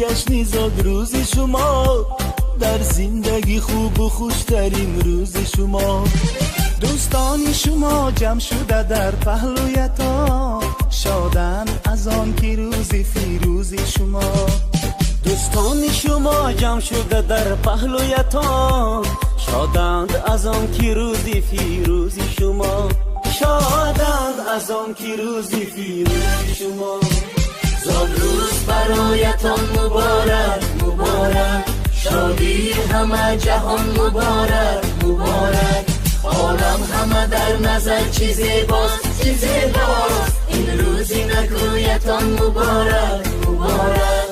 ҷашни зодрӯзи шумо, дар зиндагӣ хубу хуштарин рӯзи шумо. Дӯстони шумо ҷамъ шуда дар паҳлӯятон, шоданд аз он ки рӯзи фирӯзи шумо. Дӯстони шумо ҷамъ шуда дар паҳлӯятон, шоданд аз он ки рӯзи фирӯзи шумо. Шоданд аз он ки рӯзи фирӯзи шумо. Зодрӯз бароятон муборак, муборак, шодии ҳама ҷаҳон муборак, муборак. Олам ҳама дар назар чӣ зебост, чӣ зебост, ин рӯзи накӯятон муборак, муборак.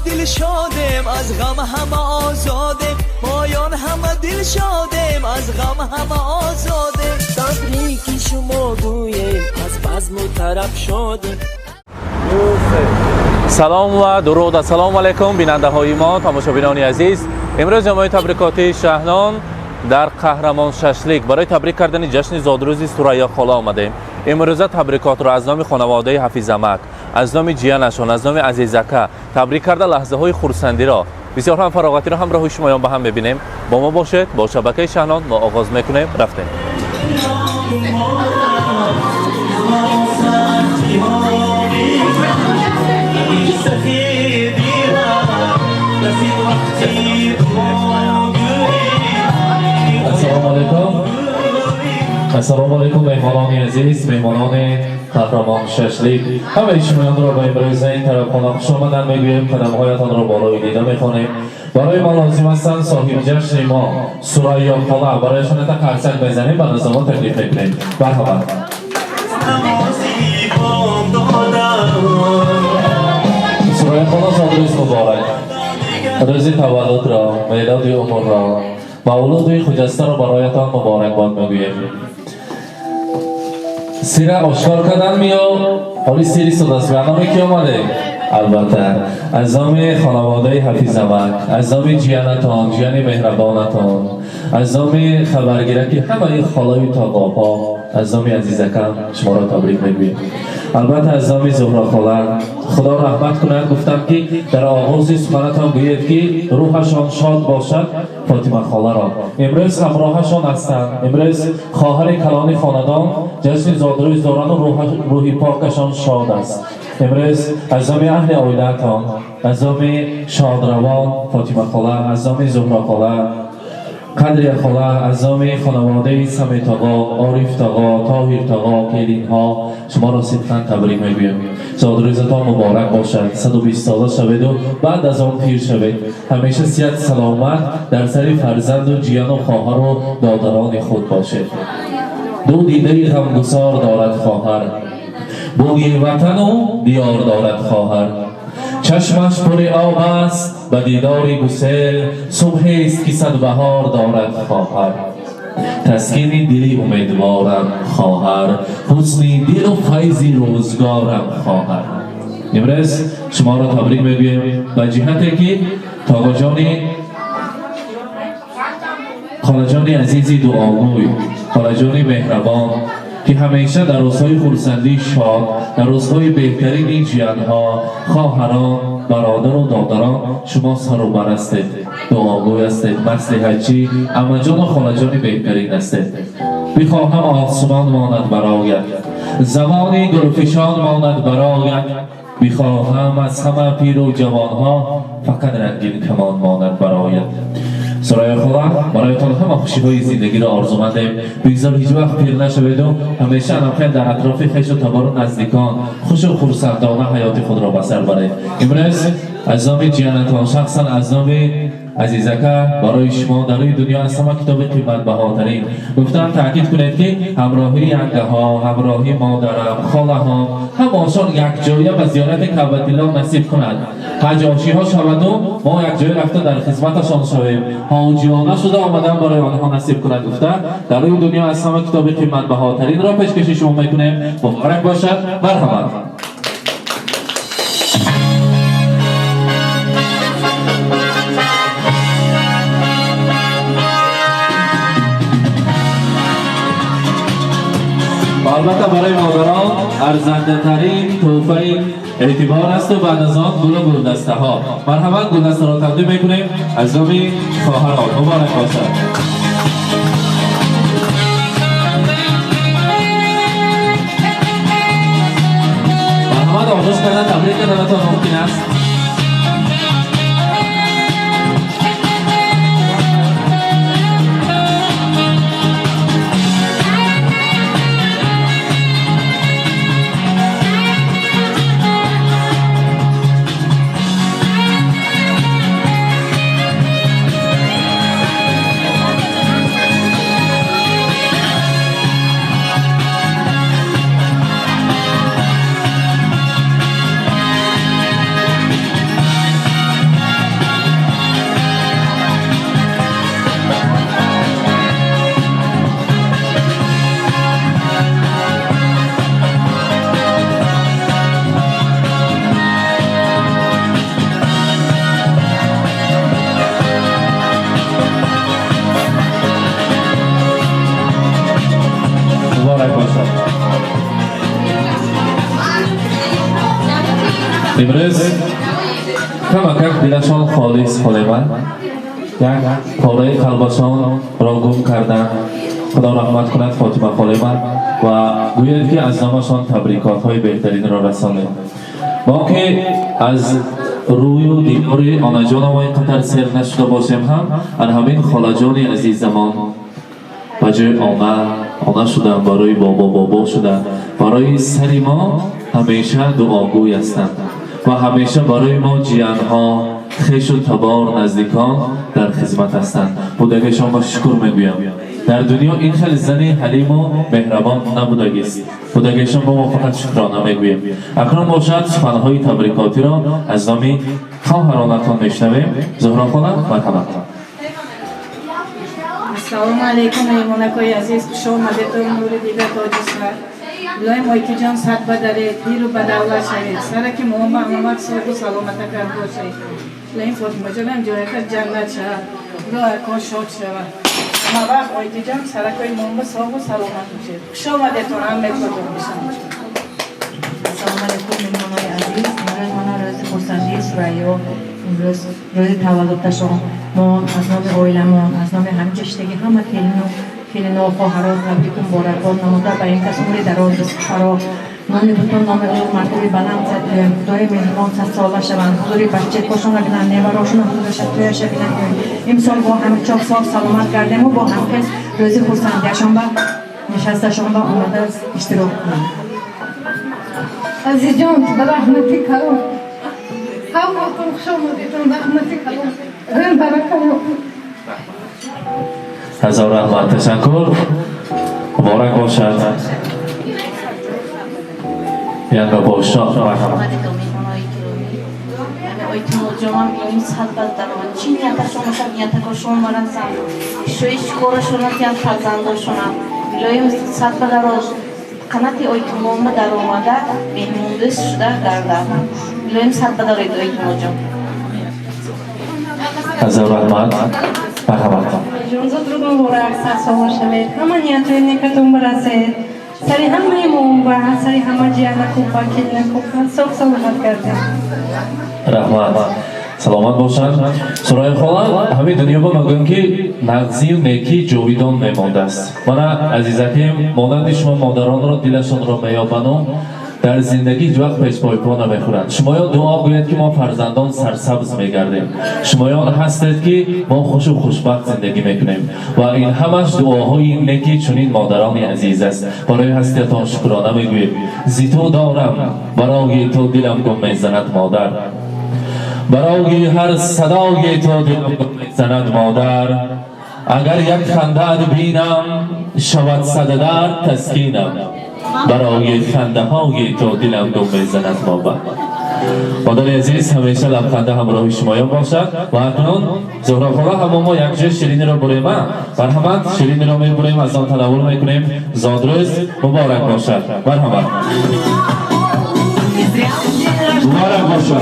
Дилшодем аз ғам ҳама озодем, моён ҳама дилшодем аз ғам ҳама озодем. Табрики шумо гӯем, аз базму тараб шодем. Салом ва дуруд, ассалому алайкум бинандаҳои мо, тамошобинони азиз. Имрӯз ҷамоаи табрикотии Шаҳнон дар Қаҳрамон Шашлик барои табрик кардани ҷашни зодрӯзи Сурайё хола омадем. Имрӯза табрикотро аз номи хонаводаи Ҳафизамак, аз номи ҷиянашон, аз номи Азизака табрик карда, лаҳзаҳои хурсандиро, бисёр ҳам фароғатиро ҳамроҳи шумоён ба ҳам мебинем. Бо мо бошед, бо шабакаи Шаҳнон мо оғоз мекунем. Рафтем. Ассалому алайкум. Ассалому алайкум меҳмонони азиз, меҳмонони Қаҳрамон Шашлик. Ҳамаи шумоёнро ба имрӯза ин тарабхона хушомадан мегӯем, қадамҳоятонро болои дида мехонем. Барои мо лозим ҳастанд соҳиби ҷашни мо Сурайё хола, барояшон ята қарсак мезанем, ба назди мо таклиф мекунем. Марҳамат. Сурайё хола, зодрӯз муборак. Рӯзи таваллудро, мелоди умрро, мавлуди хуҷастаро бароятон муборакбод мегӯем. Сира ошкор кардан миё, ҳоли сири судаст. Ба номи ки омаде? Албатта, аз номи хонаводаи Ҳафизамак, аз номи ҷиянатон, ҷияни меҳрабонатон, аз номи хабаргираки ҳамаи холаю тоғоҳо, аз номи азизакам шуморо табрик мегӯем. Албатта, аз номи Зуҳро хола, Худо раҳмат кунад, гуфтам ки дар оғози суханатон гӯед ки рӯҳашон шод бошад Фотима холаро. Имрӯз ҳамроҳашон ҳастанд. Имрӯз хоҳари калони хонадон ҷашни зодрӯз доранд, рӯҳи покашон шод аст. Имрӯз аз номи аҳли оилаатон, аз номи шодравон Фотима хола, аз номи Зуҳро хола, Қадрия хола, аз номи хонаводаи Самед тоғо, Ориф тоғо, Тоҳир тоғо, келинҳо шуморо сидқан табрик мегӯям. Зодрӯзатон муборак бошад, 120 сола шаведу баъд аз он пир шавед. Ҳамеша сиҳат саломат дар сари фарзанду ҷияну хоҳару додарони худ бошед. Ду дидаи ғамгусор дорад хоҳар, бӯи ватану диёр дорад хоҳар. Чашмаш пури об аст ба дидори гусел, субҳест ки сад баҳор дорад хоҳар. Таскини дили умедворам хоҳар, ҳусни дилу файзи рӯзгорам хоҳар. Имрӯз шуморо табрик мегӯем ба ҷиҳате ки тоғоҷони холаҷони азизи дуогӯй, холаҷони меҳрабон, ки ҳамеша дар рӯзҳои хурсандии шод, дар рӯзҳои беҳтарини ҷиянҳо, хоҳарон, бародару додарон шумо сарубар ҳастед, дуогӯй ҳастед, маслиҳатчӣ, амаҷону холаҷони беҳтарин ҳастед. Бихоҳам осмон монад бароят, замони гулфишон монад бароят, бихоҳам аз ҳама пиру ҷавонҳо фақат рангин камон монад бароят. Сурайё хола, бароятон ҳама хушиҳои зиндагиро орзумандем. Бигзор ҳеҷ вақт пир нашаведу ҳамеша анамхел дар атрофи хешу табору наздикон хушу хурсандона ҳаёти худро ба сар баред. Имрӯз аз номи ҷиянатон, шахсан аз номи Азизака, барои шумо дар рӯи дунё аз ҳама китоби қиматбаҳотарин. Гуфтан таъкид кунед, ки ҳамроҳии янгаҳо, ҳамроҳии модарам, холаҳом ҳамаашон якҷоя ба зиёрати Каъбатиллоҳ насиб кунад. Ҳаҷ ошиҳо шаваду мо якҷоя рафта дар хизматашон шавем. Ҳоҷиёна шуда омадан барои онҳо насиб кунад. Гуфта дар рӯи дунё аз ҳама китоби қиматбаҳотаринро пешкаши шумо мекунем. Муборак бошад. Марҳамат. Албатта барои модарон арзандатарин тӯҳфаи эътибор аст ва баъд аз он гулу гулдастаҳо. Марҳамат, гулдастаро тақдим мекунем аз номи хоҳарон. Муборак бошад. Марҳамат, оғоз кардан табрик карданатон мумкин аст. Имрӯз камакак дилашон холис холема, як пораи қалбашонро гум карданд. Худо раҳмат кунад Фотима холема ва гӯяд, ки аз номашон табрикотҳои беҳтаринро расонед. Мо ки аз рӯю дидори онаҷонамо ин қадар сер нашуда бошем ҳам, ан ҳамин холаҷони азизамон ба ҷои она шуданд, барои бобо бобо шуданд, барои сари мо ҳамеша дуогӯй ҳастанд ва ҳамеша барои мо ҷиянҳо, хешу табор, наздикон дар хизмат ҳастанд. Будагишон ба шукр мегӯям. Дар дунё ин хеле зани ҳалиму меҳрабон набудагист. Будагишон ба мо фақат шукрона мегӯем. Акнун бошад суханҳои табрикотиро аз номи хоҳаронатон мешнавем. Зуҳро хона, марҳамат. Ассалому алайкум, меҳмонакои азиз, хуш омадетон, нури дида тоҷи сар. Илоҳим Ойтиҷон сад бадаред, пиру бадавлат шавед, сараки муҳаммад ҳамавақт соғу саломата кард бошед. Илоҳим Фотимаҷонам ҷояка ҷаннат шавад, худо ҳаркор шод шавад. Ҳамавақт Ойтиҷон саракои муҳаммад соғу саломат бошед. Хуш омадетон, ҳамаатон бошанд. Ассалому алайкум, меҳмонои азиз. Имрӯз мана рӯзи хурсандии Сурайё, имрӯз рӯзи таваллудашон. Мо аз номи оиламон, аз номи ҳамҷиштагӣ ҳама келину хоҳарон табрику муборакбод намуда ба ин кас умри дароз, фароғ, номи бутун номи ӯ мартаби баланд садием. Худои меҳрубон садсола шаванд, ҳузури бачакошонро бинанд, неварошонро ҳузураша тӯяша бинанд. Имсол бо ҳамичоқ соф саломат гардему бо ҳамхез рӯзи хурсандиашон ба нишасташон ба омада иштирок кунанд. Азизҷон, ба раҳмати калом ҳаматон хуш омадетон, раҳмати калом, рӯм барака. Ҳазор раҳмат, ташаккур, муборак бошад. Янга бошо, марҳамат. Ойтимоҷонам илм сад бад даромад. Чӣ нияташон бошад, ниятакошон барасанд, шои шикорашонам тиям, фарзандошонам. Илоҳим сад бадароз қанати Ойтимома даромада меҳмондӯст шуда гардад. Илоҳим сад бадароид, Ойтимоҷон. Ҳазор раҳмат, марҳамат. Ҷонзод, рӯз муборак, садсола шавед, ҳама ниятҳои некатон барасед, сари ҳамаи мо, сари ҳама ҷиянакупа, келинакупа соғ саломат гардед. Раҳмат, саломат бошанд. Сурайё хола, ҳамин дунё ба мегӯям, ки нағзию некӣ ҷовидон мемондааст. Мана азизакем монанди шумо модаронро дилашонро меёбану дар зиндагӣ ҳеҷ вақт пешпойпо намехӯранд. Шумоён дуо гӯед, ки мо фарзандон сарсабз мегардем, шумоён ҳастед, ки мо хушу хушбахт зиндагӣ мекунем ва ин ҳамаш дуоҳои неки чунин модарони азиз аст. Барои ҳастиятон шукрона мегӯем. Зи ту дорам барои ту дилам гум мезанад, модар. برای هر صدای تو دلم میزند مادر، اگر یک خنده بینم شود صد درد تسکینم، برای خنده های تو دلم گم میزند مادر. مادر عزیز همیشه لبخنده همراه شمایان باشد. و اکنون زهرا خاله هم ما یک جای شیرینی را بریم، مرحمت شیرینی را میبریم، از آن تناول میکنیم. زادروز مبارک باشد. مرحمت مبارک باشد.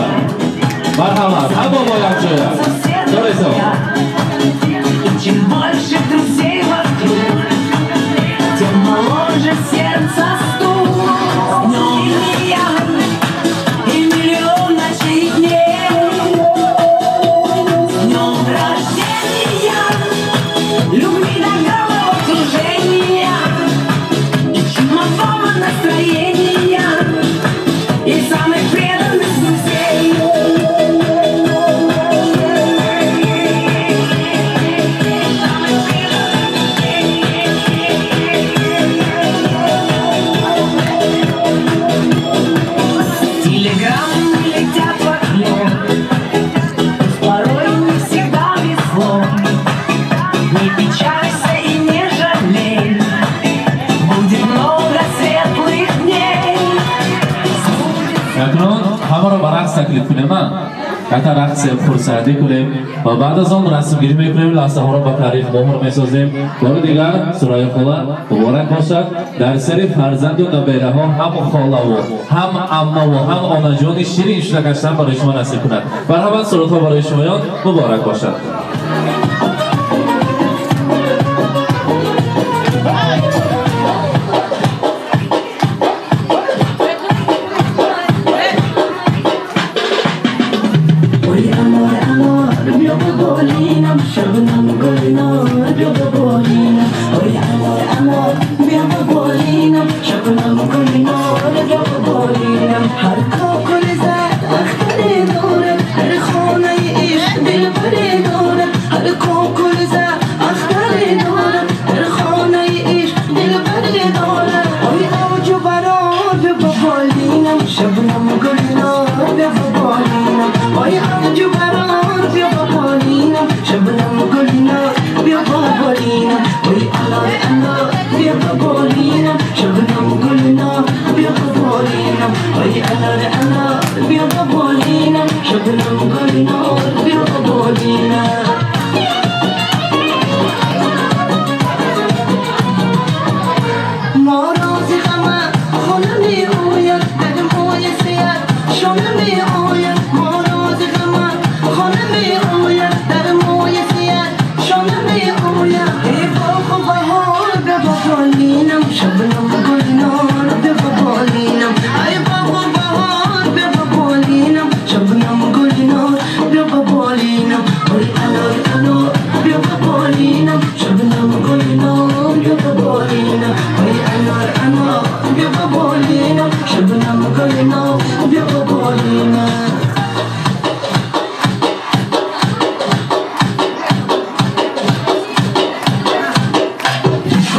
مرحمت هم با یک جای دارید. Чем больше друзей вокруг, тем моложе сердце стук. Днем я и миллион ночей и дней. С днем рождения, любви до головокружения и чумового настроения и самых преданных друзей. Телеграммы летят в окно, порой не всегда везло. Не печалься и не жалей, будет много светлых дней. اکنون همه را به رقص تکلیف کنیم، حتی رقص خرسندی کنیم و بعد از آن رسم گیری میکنیم، لحظه ها را به تاریخ مهر میسازیم. بار دیگر سرای خاله مبارک باشد. در سر فرزند و نبیره ها هم خاله و هم عمه و هم آنجان شیرین شده گشتن برای شما نصیب کند. مرحبا سرود ها برای شمایان مبارک باشد. Ой, анор, анор, бیا به بالینم، شبنم گلنار بیا به بالینم. Ой, анор, анор, بیا به بالینم، شبنم گلنار بیا به بالینم. هر کاکل زد اختری دارد، هر خانه عشق دلبری دارد. هر کاکل زد اختری دارد، هر خانه عشق دلبری دارد. Ой, اوج و برار بیا به بالینم، شبنم گلنار بیا به بالینم. Ой, اوج و برار بیا به بالینم، شبنم گلنار بیا به بالینم. Ой, انار انار بیا به بالینم، شبنم گلنار بیا به بالینم. Ой, انار انار بیا به بالینم، شبنم گلنار بیا به بالینم. ما راز غم خانه می آید، در موی سیاه شانه می آید. ما راز غم خانه می آید، در موی سیاه شانه می آید. ای باغ و بهار بیا به بالینم، شبنم گلنار بیا به بالینم. ای باغ و بهار بیا به بالینم، شبنم گلنار بیا به بالینم. ای انار انار بیا به بالینم، شبنم گلنار بیا به بالینم. ای انار انار بیا به بالینم، شبنم گلنار بیا به بالینم.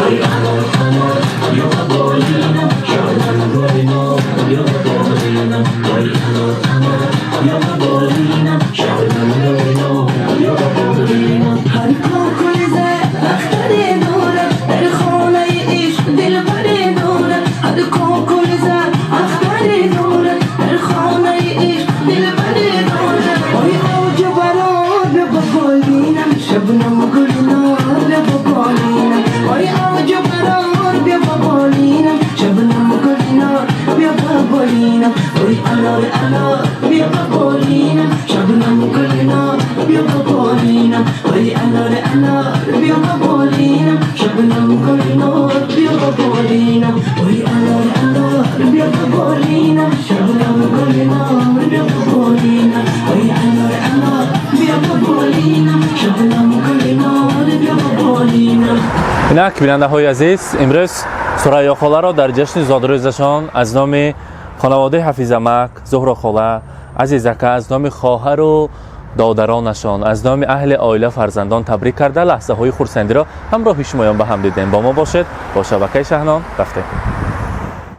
Ой, анор, анор, бیا به بالینم، شبنم گلنار بیا به بالینم. Ой, анор, анор, بیا به بالینم، شبنم گلنار بیا به بالینم. هر کاکل زد اختری دارد، در خانه عشق دلبری دارد. هر کاکل زد اختری دارد، در خانه عشق دلبری دارد. Ой, اوج و برار بیا به بالینم، شبنم گلنار بیا به بالینم. Ой, اوج و برار بیا به بالینم، شبنم گلنار بیا به بالینم. Ой, انار انار بیا به بالینم، شبنم گلنار بیا به بالینم. Ой, انار انار بیا به بالینم، شبنم گلنار بیا به بالینم. Ой, انار انار بیا به بالینم، شبنم گلنار بیا به بالینم. Ой, انار انار بیا به بالینم، شبنم گلنار بیا به بالینم. اینک بیننده‌های عزیز، امروز سریا خاله را در جشن زادروزشان از نام خانواده حفیظمک، زهرا خاله، عزیزکه، از نام خواهر و دادرانشان، از نام اهل عائله فرزندان تبریک کرده لحظه های خرسندی را همراه شمایان به هم دیدیم. با ما باشید با شبکه شهنان رفتیم.